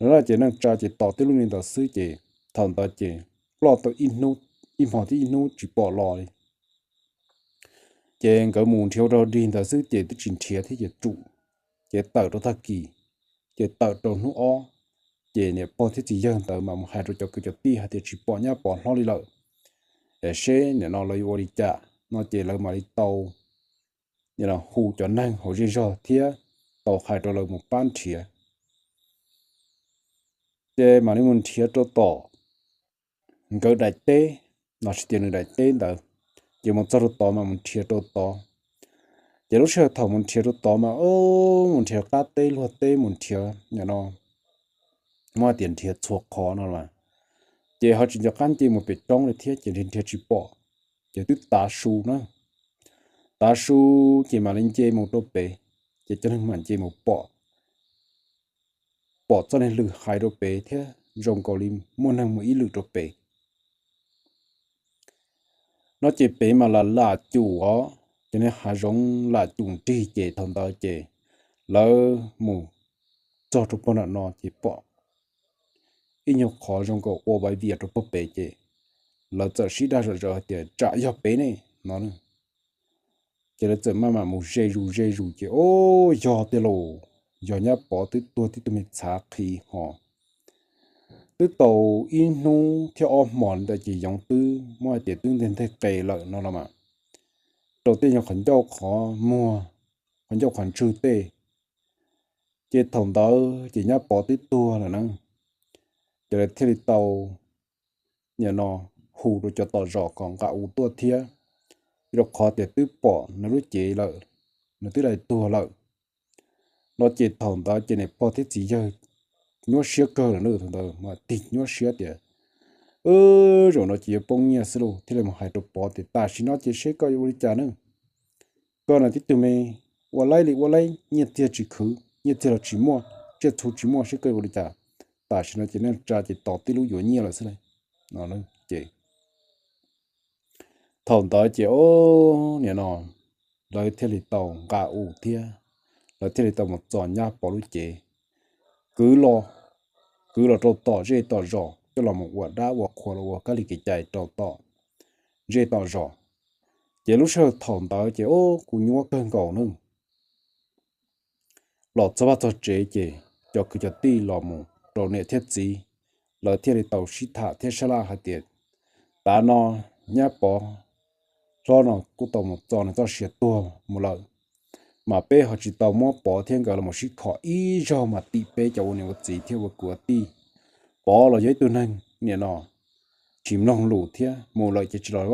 No ces neej tsa ces tos tib lub li ntawd xwb ces thaum ntawd ces ploj tau ib hmo thiab ib hnub tsis pom los li. Ces nkawd mus nrhiav ua dog dig ntawd xwb ces twb tsis nrhiav thiab ces tsum, ces tawm rau tag kis, ces tawm rau hnub ob, ces niam pog thiab txiv yawg ntawd mas mus hais rau cov kwv cov tij hais tias tsis pom nyab Pov hlob li lawm, es seb nim no lawv yuav ua li cas no ces lawv mam li tau nim no hu cov neeg hauv zej zog thiab tau hais rau lawv mus pab nrhiav. Ces mam li mus nrhiav rau tom nkawd daim teb, los sis tias nws daim teb ntawd, ces mus txog rau tod mas mus nrhiav rau tod. Ces lub sij hawm thaum mus nrhiav rau tod mas mus nrhiav qab teb luag teb mus nrhiav nim no muab hais tias nrhiav txhua qhov no mas, ces ho tsis nco qab nce mus pem roob li thiab ces nrhiav nrhiav tsis pom, ces twb tav su na. Tav su ces mam li nce mus rau pem, ces cov neeg mam nce mus pom, pom txoj niag lws hais rau pem thiab zoo nkaus li muaj neeg mus ib lwm rau pem. No ces pem mas lam lam cum os, ces niag hav zoov lam cum nrig ces thaum ntawd ces lawv mus txog rau pog nram no ces pom ib nyuag qhov zoo nkaus ua vaiv vias rau pog pem ces lawv txawm sib dag zom zaws hais tias tsam yog pem ne no. Ces lawv txawm maj mam mus ze zus ze zus ces ub yog tiag lauj, yog nyab Pov twb tuag tib tug me txhav qhi ho twb tau ib hnub thiab ob hmos li ntawd ces yoov twb muab hais tias twb nteg nteg qe lawm no los mas, rau tej nyuag qhov ncauj qhov muag, qhov ncauj qhov ntswg tej. Ces thaum ntawd ces nyab Pov twb tuag lawm na, ces lawv thiaj li tau nim no hu rau cov tom zos kom nqa u tuaj thiab, rau qhov tias twb pom nws lub cev lawm, nws twb dai tuag lawm. No ces thaum ntawd ces niam pog thiab txiv yawg nyuaj siab kawg lawm na, thaum ntawd mas tig nyuaj siab tias, Wb, zaum no ces yuav poob nyiaj xwb lauj, thiaj li mus hais rau Pov tias, Tam sim no ces seb koj yuav ua li cas na? Koj na tib tug me ua laib li ua laib, nyiaj txiag tsis khwv, nyiaj txiag los tsis muaj, tsiaj txhu tsis muaj, seb koj yuav ua li cas? Tam sim no ces neej tsa ces tos tib lub yuav nyiaj lawm xwb lauj. No ces thaum ntawd ces ub, nim no lawv thiaj li tau nqa u thiab lawv thiaj li tau mus txog nyab Pov lub cev, kwv los, kwv los rau tom zej tom zos, coj los mus ua dab ua qhua los ua kab li kev cai rau tom zej tom zos. Ces lub sij hawm thaum ntawd ces ub kuv nyuaj kawg nkaus nawb. Los txog vaj txog tsev ces cov kwv cov tij los mus rau niam thiab txiv, lawv thiaj li tau sib tham thiab sab laj hais tias, tav no nyab Pov hlob no kuj tau mus txo nws txoj sia tuag mus lawm, mas peb ho tsis tau muab Pov thiab nkawd los sib kho ib zaug mas tim peb cov ua niam ua txiv thiab ua kwv ua tij. Pov los yog ib tug neeg nim no tsis mloog lus thiab mus lawm ces tsis los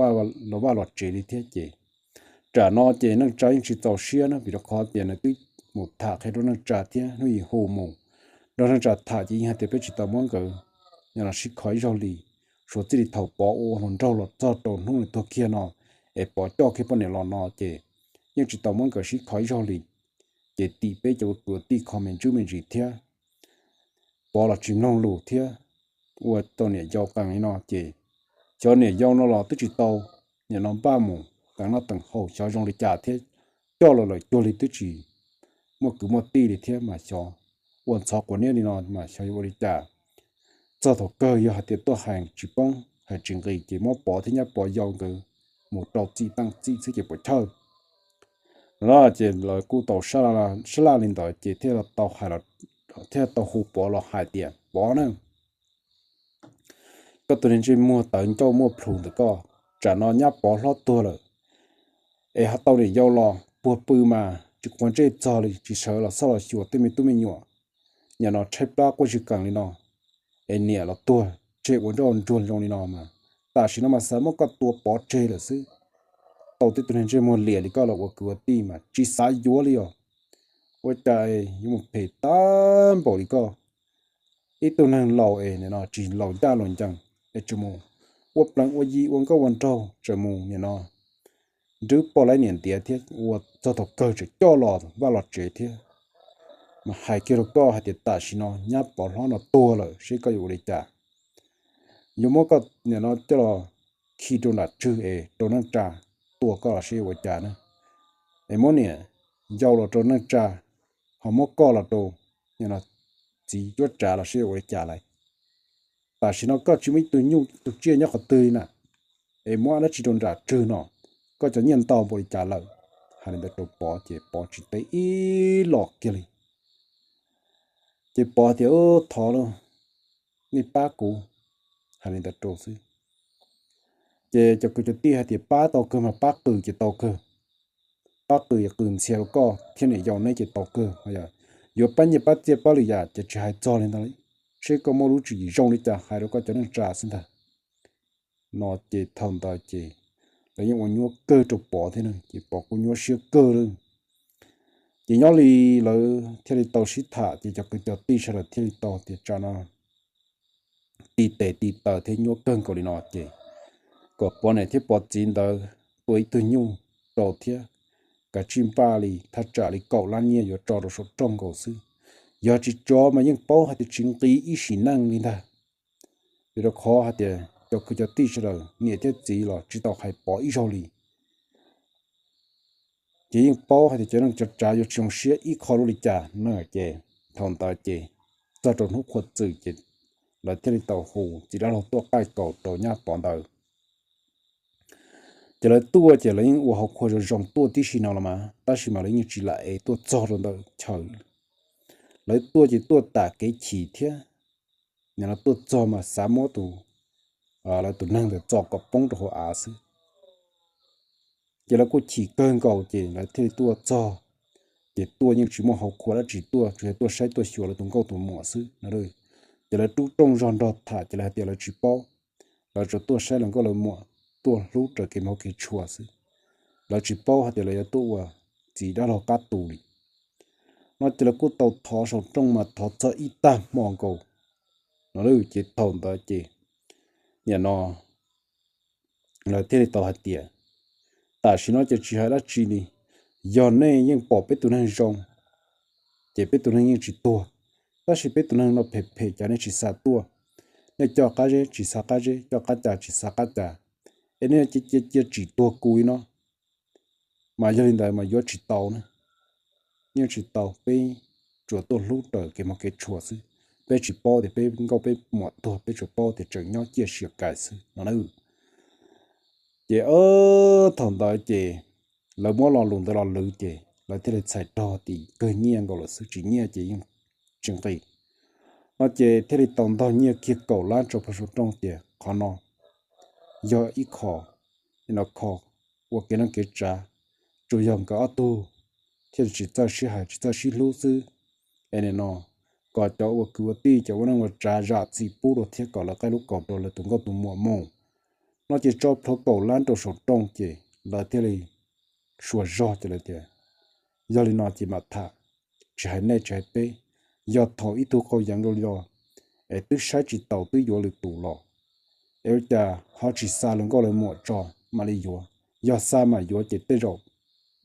vaj los tsev li thiab ces tsam no ces neej tsa yeej tsis txaus siab na, vim rau qhov tias nws twb mus tham qhia rau neej tsa thiab hnub ib hu mus nrog neej tsa tham ces yeej hais tias peb tsis tau muab nkawd nim no sib kho ib zaug li. Suav txij li thaum Pov ua hluas nraug los txog rau hnub nws tuag kiag no es Pov coj kiag poj niam los no ces yeej tsis tau muab nkawd sib kho ib zaug li. Ces tim peb cov ua kwv ua tij kho me ntsis me ntsis thiab, Pov los tsis mloog lus thiab ua tau niam yau qees li no ces xyov niam yau no los twb tsis tau nim no npaj mus teev noj teev haus xyov zoo li cas thiab, coj los lawm cuag li twb tsis muaj kwv muaj tij li thiab mas xyov ua ntxhov quav niab li no mas xyov yuav ua li cas. Txog thaum kawg yog hais tias tuaj hais tsis poob hais tsis nqis ces muab Pov thiab nyab Pov yau nkawd mus rau txim teej txim xwb ces puas chawj. No ces lawv kuj tau sab laj li ntawd ces thiaj tau hais, thiaj tau hu Pov los hais tias Pov na, koj tus niag ntsej muag tawv ncauj muaj plhus ntawm koj, tsam no nyab Pov hlob tuag lawm es ho tau niam yau los puag pw mas tsis quav ntsej txog li, tsis sawv los xauj los xyuas tej me tub me nyuam, nim no tshaib plab quaj zig kees li no, es niam los tuag tseg ua nroj ua nruag zoo li no mas tam sim no mas xav muab koj tua Pov tseg lawm xwb. Tau tej tug niag ntsej muag liam li koj los ua kwv ua tij mas tsis xav yuav li os. Ua cas yuav mus phem tag npaum li koj? Ib tug neeg laus es nim no tsis laus ncaj laus ncees es tseem mus ua plees ua yi ua nkauj ua nraug, tseem mus nim no nrwb poj laib niam ntiav thiab ua txog thaum kawg tseem coj los vaj los tsev thiab. Mas hais kiag rau koj hais tias tam sim no nyab Pov hlob no tuag lawm seb koj yuav ua li cas. Yuav muab koj nim no coj los khi rau nram tswg es rau neej tsa tua koj los seb yuav ua cas na? Es muab niam yau los rau neej tsa, ho muab koj los rau nim no txiv cuab tsav los seb yuav ua li cas lawm? Tam sim no koj tsis muaj ib tug nyuj tus tsiaj nyob qhov twg li na, es muab dab tsi rau nram tswg no? Koj cov nyiaj ntau npaum li cas lawm? Hais li ntawd rau Pov ces Pov tsis teb ib los kiag li. Ces Pov tias, thov lauj, nej pab kuv. Hais li ntawd rau xwb. Ces cov kwv cov tij hais tias pab tau kawg mas pab qws ces tau kawg. Pab qws qws ntxhias rau koj thiab niam yau neb ces tau kawg. Yuav pab nyiaj pab txiaj pab lwm yam ces tsis hais txog li ntawd li, seb koj muaj lub tswv yim zoo li cas hais rau koj cov neej tsa xwb ntag. No ces thaum ntawd ces lawv yeej ua nyuaj kawg rau Pov thiab na, ces Pov kuj nyuaj siab kawg li. Ces nyob li lawv thiaj li tau sib tham ces cov kwv cov tij sawv daws thiaj li tau tias tsam no tib tes tib taw thiab nyuab kawg nkaus li no ces kom Pov niam thiab Pov txiv ntawd tua ib tug nyuj rau thiab kav tsij npaj li thaj tsam li kaum lab nyiaj yuav tso rau saum rooj nkaus xwb. Yog tsis tso mas yeej paub hais tias tsis nqis ib sim neej li ntag. Vim rau qhov hais tias cov kwv cov tij sawv daws niam thiab txiv los tsis tau hais Pov ib zaug li, ces yeej paub hais tias cov neej cov tsav yuav tsis zoo siab ib qho lub li cas na. Ces thaum ntawd ces txog rau hnub qhuav txwm ces lawv thiaj li tau hu txiv dab laug tuaj qaij kaus rau nyab Pov ntawd. Ces lawv tuaj ces lawv yeej ua hauv qhua zoo zoo tuaj tib si no los mas, tab sis mas lawv yeej tsis lam ev tuaj txog rau ntawm chaw. Lawv tuaj ces tuaj tam kev chim thiab, nim no tuaj txog mas xav muab tus, lawv tus neeg ntawd txo kom poob rau hauv av xwb. Ces lawv kuj chim kawg nkaus ces lawv thiaj li tuaj txog. Ces tuaj yeej tsis muaj hauv qhua dab tsi tuaj, tsuas yog tuaj saib tuaj xyuas lawv tus nkauj tus muam xwb no. Ces lawv rub rooj zog nrog tham ces lawv hais tias lawv tsis paub, lawv tsuas tuaj saib lawv nkauj lawv muam, tuaj hlub raws kev npau kev tshua xwb. Lawv tsis paub hais tias lawv yuav tuaj ua txiv dab laug qab tu li. No ces lawv kuj tau thov saum rooj mas thov txog ib tag hmo nkaus no. Ces thaum ntawd ces nim no lawv thiaj li tau hais tias, tam sim no ces tsis hais dab tsi li, yog nej yeej pom peb tus neeg zoo ces peb tus neeg yeej tsis tuag, tab sis peb tus neeg no phem phem cas nej tsis xa tuaj. Nej coj qab zeb tsis xa qab zeb, coj qab cas tsis xa qab cas, es nej cia cia tsim tuag kuv li no. Mas yog li ntawd mas yuav tsis tau na, yeej tsis tau, peb tsuas tuaj hlub raws kev npau kev tshua xwb. peb tsis paub tias peb nkauj peb muam tuag, peb tsuas paub tias tseem nyob ciaj sia kais xwb no na. Ces o, thaum ntawd ces lawv muab lo lus ntawd los lwv ces lawv thiaj li txhais rog tias kawg nyiaj nkaus lawm xwb, tsis nyiaj ces yeej tsis nqis no. Ces thiaj li tau ntog nyiaj kiag kaum lab rau pog Suav Rooj tias qhov no yog ib qho, nim no kho ua kev neej kev tsav, tsuas yog nkawd ob tug thiaj li tsis txawj sib hais tsis txawj sib hlub xwb. Es nim no kom cov ua kwv ua tij cov ua neej ua tsav zam txim pub rau thiab kom lawv qaij lub kaus rau lawv tus nkauj tus muam mus no. Ces tso plhuav kaum lab rau Suav Rooj ces lawv thiaj li suas zog ces lawv tias yog li no ces mam tham, tsis hais nej tsis hais peb, yog thaum ib tug qau yeev nkaus li los es twb saib tsis taus twb yuav lwm tus los es ua cas ho tsis xa lawv nkauj lawv muam tso mam li yuav. Yog xa mam yuav ces tej zaum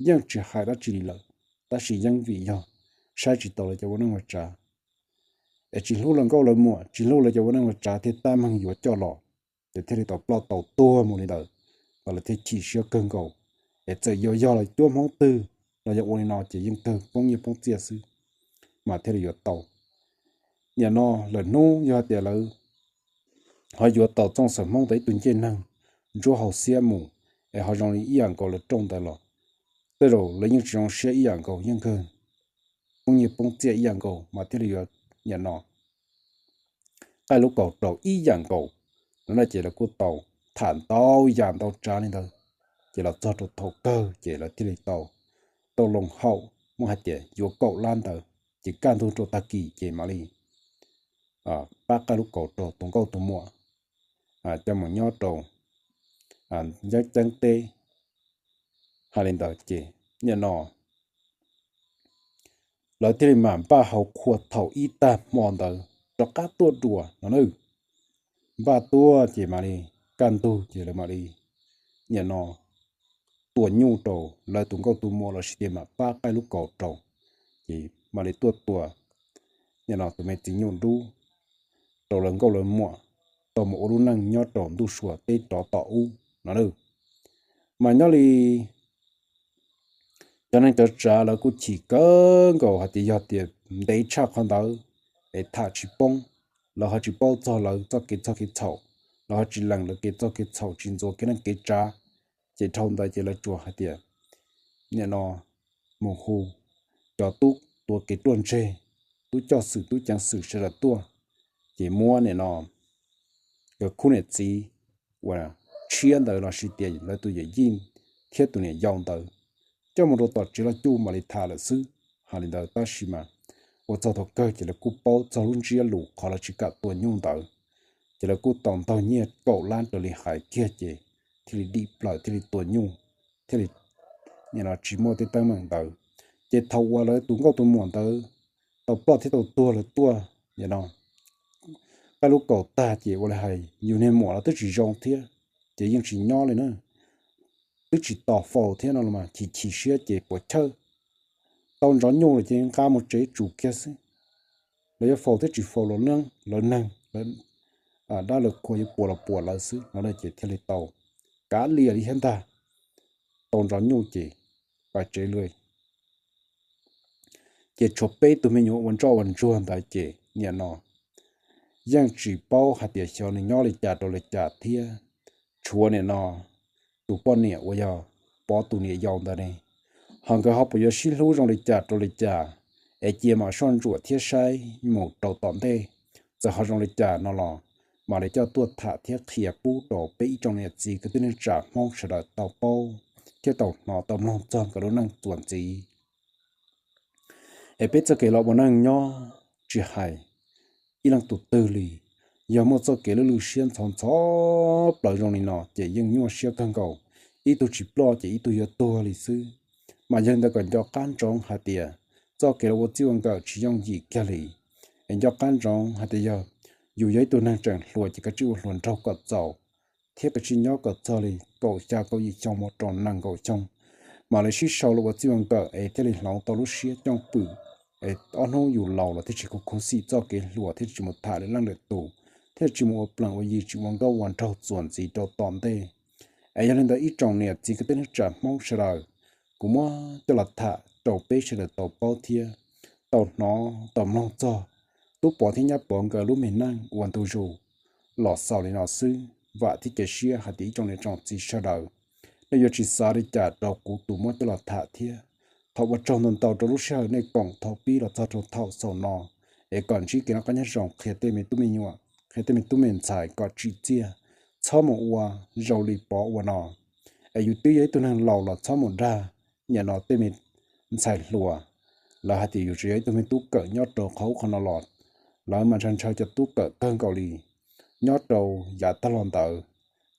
yeej tsis hais dab tsi li lawm, tab sis yeej vim yog saib tsis taus lawv cov ua neej ua tsav, es tsis hlub lawv nkauj lawv muam tsis hlub lawv cov ua neej ua tsav thiaj tab meeg yuav coj los, ces thiaj li tau ploj tau tuag mus li ntawd. Mas lawv thiaj chim siab kawg nkaus, es txawm yuav yog los cuab Hmoob twg los yog ua li no ces yeej kawg poob nyiaj poob txiaj xwb mas thiaj li yuav tau. Nim no lawm hnub yog hais tias lawv ho yuav tau Txooj Xeem Hmoob ntawd ib tug ncej neeg ntsuab hauv xiab mus, es ho zoo li ib yam nkaus lawv rooj ntawd los tej zaum lawv yeej tsis zoo siab ib yam nkaus, yeej kawg poob nyiaj poob txiaj ib yam nkaus mas thiaj li yuav nim no qaij lub kaus rau ib yam nkaus no na. Ces lawv kuj tau tham ntau yam ntau tsav li ntawd, ces los txog rau thaum kawg ces lawv thiaj li tau, tau loo haum muab hais tias yuav kaum lab ntawd, ces kaj ntug rau tag kis ces mam li pab qaij lub kaus rau tus nkauj tus muam coj mus nyob rau yeeb ceeb teb. Hais li ntawd ces nim no lawv thiaj li mam npaj hauv qhua thaum ib tag hmo ntawd rov qab tuaj dua no na. Npaj tuaj ces mam li kaj ntug ces lawv mam li nim no tua nyuj rau lawv tus nkauj tus muam lossis tias mam pab qaij lub kaus rau, ces mam li tuaj tua nim no tus me txiv nyuj dub rau lawv nkauj lawv muam tau mus ua lub neej nyob rau ntuj sua teb rov tom ub no na. Mas nyob li cov neej cov tsav lawv kuj chim kawg nkaus hais tias yog tias ntev tshaj qhov ntawd es tham tsis poob, lawv ho tsis paub txog lawv txoj kev txog kev txhaum, lawv ho tsis lees lawv kev txog kev txhaum tsis ntxuav kev neej kev tsav, ces dhau ntawd ces lawv tsuas hais tias nim no mus hu cov tub tuav kev ruaj ntseg, tub coj xwm tub ceev xwm sawv daws tuaj, ces muab nim no nkawd khub niam txiv uas tshiab ntawd lossis tias lawv tus yawm yij thiab tus niam yau ntawd coj mus rau tom tsev loj cuj mam li tham lawm xwb. Hais li ntawd tab sis mas ua txog thaum kawg ces lawv kuj paub txog lub ntsiab lus qhov lawv tsis kam tua nyuj ntawd, ces lawv kuj tau ntaug nyiaj kaum lab raws li hais kiag ces thiaj li dim plaws thiaj li tua nyuj, thiaj li nim no tsis muaj tej teeb meem ntawd. Ces thaum uas lawv tus nkauj tus muam ntawd tau ploj thiab tau tuag lawv tuaj nim no qaij lub kaus tag ces ua li hais yus niag muam los twb tsis zoo thiab, ces yeej tsis nyob li na, twb tsis tos faus thiab no los mas chim chim siab ces puas chawj tau ntsov nyuj lawm ces nqa mus tsev tsum kiag xwb. Lawv yuav faus thiab tsis faus los neeg lawv neeg, dab lawv qhua yuav puas los puas lawv xwb no na. Ces thiaj li tau kav liam li thiab ntag, tau ntsov nyuj ces pais tsev lawm. Ces tshuav peb tug me nyuam ua ntsoj ua ntsuag ntawd ces nim no yeej tsis paub hais tias xyov nws nyob li cas rau li cas thiab. Tshuav nim no tus poj niam uas yog Pov tus niam yau ntawd ne, ho nkawd ho puas yuav sib hlub zoo li cas rau li cas, es cia mam soj ntsuam thiab saib mus rau tom ntej, txawm ho zoo li cas no los mam li coj tuaj tham thiab qhia pub rau peb ib tsoom niam txiv kwv tij neej tsa Hmoob sawv daws tau paub thiab tau hnov tau mloog txog nkawd lub neej txuas ntxiv. Es peb txoj kev los ua neej nyob tsis hais ib leej tus twg li, yog muaj txoj kev lwj lwj siab ntxhov ntxhov plaws zoo li no ces yeej nyuaj siab kawg nkaus, ib tug tsis ploj ces ib tug yuav tuag li xwb. Mas yog li ntawd kom nco qab ntsoov hais tias txoj kev los ua txij ua nkawm tsis yooj yim kiag li. Es nco qab ntsoov hais tias yog yus yog ib tug neeg tseem hluas ces kav tsij ua hluas nraug kom txaus, thiab kav tsij nyob kom txog li kaum xya kaum yim xyoo mus rau nees nkaum xyoo, mam li sib sau los ua txij ua nkawm es thiaj li hloov tau lub siab cooj pwm, es ob hnub yus laus los thiaj tsis khuv khuv xim txoj kev hluas thiab tsis mus tham lwm leej lwm tus, thiaj tsis mus ua plees ua yi tsis ua nkauj ua nraug txuas ntxiv rau tom ntej. Es yog li ntawd ib tsoom niam txiv kwv tij neej tsa Hmoob sawv daws, kuv muab coj los tham rau peb sawv daws tau paub thiab tau hnov tau mloog txog Tub Pov thiab Nyab Pov nkawd lub me neej ua ntu zus los xaus li no xwb. Vam thiab cia siab hais tias ib tsoom niam tsoom txiv sawv daws, nej yuav tsis xav li cas rau kuv tus muab coj los tham thiab. Thov ua tsaug ntau ntau rau lub sij hawm nej koom thaum pib los txog rau thaum xaus no, es kom ntsib kev noj qab nyob zoo, qhia tej me tub me nyuam, qhia tej me tub me ntxhais kom tsim txiaj, txhob mus ua zoo li Pov ua no. Es yus twb yog ib tug neeg laus los txhob mus dag niaj no tej me ntxhais hluas. Lawv hais tias yus tsis yog ib tug me tub kawm nyob rau qhov ub qhov no los, lawv mas ntshaw ntshaw cov tub kawm kawg nkaus li nyob rau yav tag los ntawd.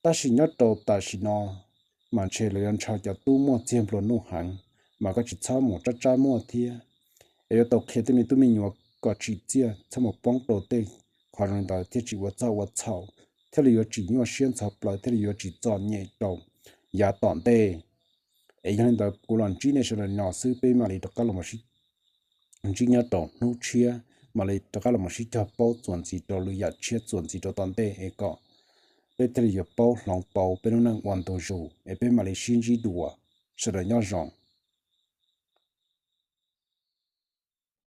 Tab sis nyob rau tam sim no mas ntshe lawv yuav ntshaw cov tub muaj txiag nplua nuj heev, mas koj tsis txhob mus tsab tsab muaj thiab. Es yuav tau qhia tej me tub me nyuam kom tsim txiaj, txhob mus poob rau tej qhov zoo li ntawd thiaj tsis ua txaj ua txhaum, thiaj li yuav tsis nyuaj siab ntxhov plawv, thiaj li yuav tsis txom nyem rau yav tom ntej. Es yog li ntawd kuv los ntsib nej sawv daws no xwb, peb mam li rov qab los ntsib nyob rau hnub tshiab, mam li rov qab los sib cog paub txuas ntxiv rau lwm yam tshiab txuas ntxiv rau tom ntej es kom peb thiaj li yuav paub hloov pauv peb lub neej ua ntu zus, es peb mam li sib ntsib dua. Sawv daws nyob zoo.